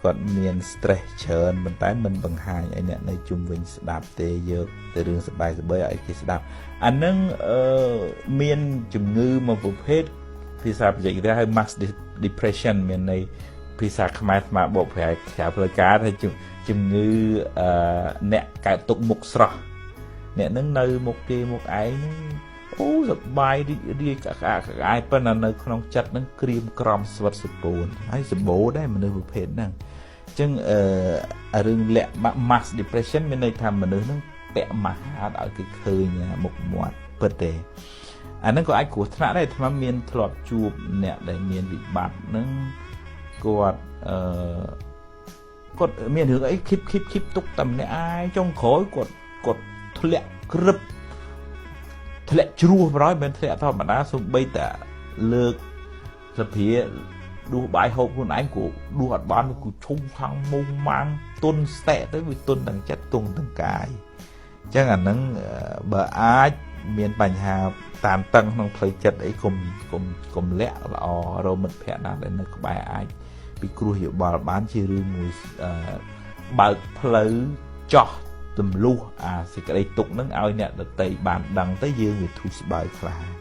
គាត់មាន stress ច្រើនប៉ុន្តែមិនបង្ហាញឲ្យអ្នកនៅជុំវិញស្ដាប់ទេយកតែរឿងសប្បាយសប្បាយឲ្យគេស្ដាប់អានឹងអឺមានជំងឺមួយប្រភេទភាសាបច្ចេកទេសហៅ mass depression មានន័យភាសាខ្មែរស្មាបកប្រែក្រៅផ្លូវការថាជំងឺអឺអ្នកកើតទុកមុខស្រស់អ្នកនឹងនៅមុខគេមុខឯងហ្នឹងអូសបាយរីករាយក្អាកក្អាយប៉ុន្តែនៅក្នុងចិត្តហ្នឹងក្រៀមក្រំស្វិតសពូនហើយសម្បូរដែរមនុស្សប្រភេទហ្នឹងអញ្ចឹងអឺរឿងលាក់បាក់ mass depression មានន័យថាមនុស្សហ្នឹងពាក់ម៉ាស់អត់ឲ្យគេឃើញមុខមាត់ពិតទេអាហ្នឹងក៏អាចគ្រោះថ្នាក់ដែរអាត្មាមានធ្លាប់ជួបអ្នកដែលមានវិបត្តិហ្នឹងគាត់អឺគាត់មានរឿងអីគីបគីបគីបទុកតែម្នាក់ឯងចុងក្រោយគាត់គាត់ធ្លាក់ក្រឹបធ្លាក់ជ្រោះបណ្ដោយមិនធ្លាក់ធម្មតាសំបីតាលើកសភាដួសបាយហូបខ្លួនឯងគូដួសអត់បានគូឈុំខាងមុងម៉ាំងទុនស្តេទៅវាទុនទាំងចិត្តទុនទាំងកាយអញ្ចឹងអាហ្នឹងបើអាចមានបញ្ហាតាមតឹងក្នុងផ្លូវចិត្តអីកុំកុំកុំលាក់ល្អរមិត្តភ័ក្តិណាដែលនៅក្បែរអាចពិគ្រោះយោបល់បានជារឿងមួយបើកផ្លូវចោះទម្លុះអាសេចក្តីទុកនឹងឲ្យអ្នកដតីបានដឹងទៅយើងវាធូរស្បើយខ្លះ។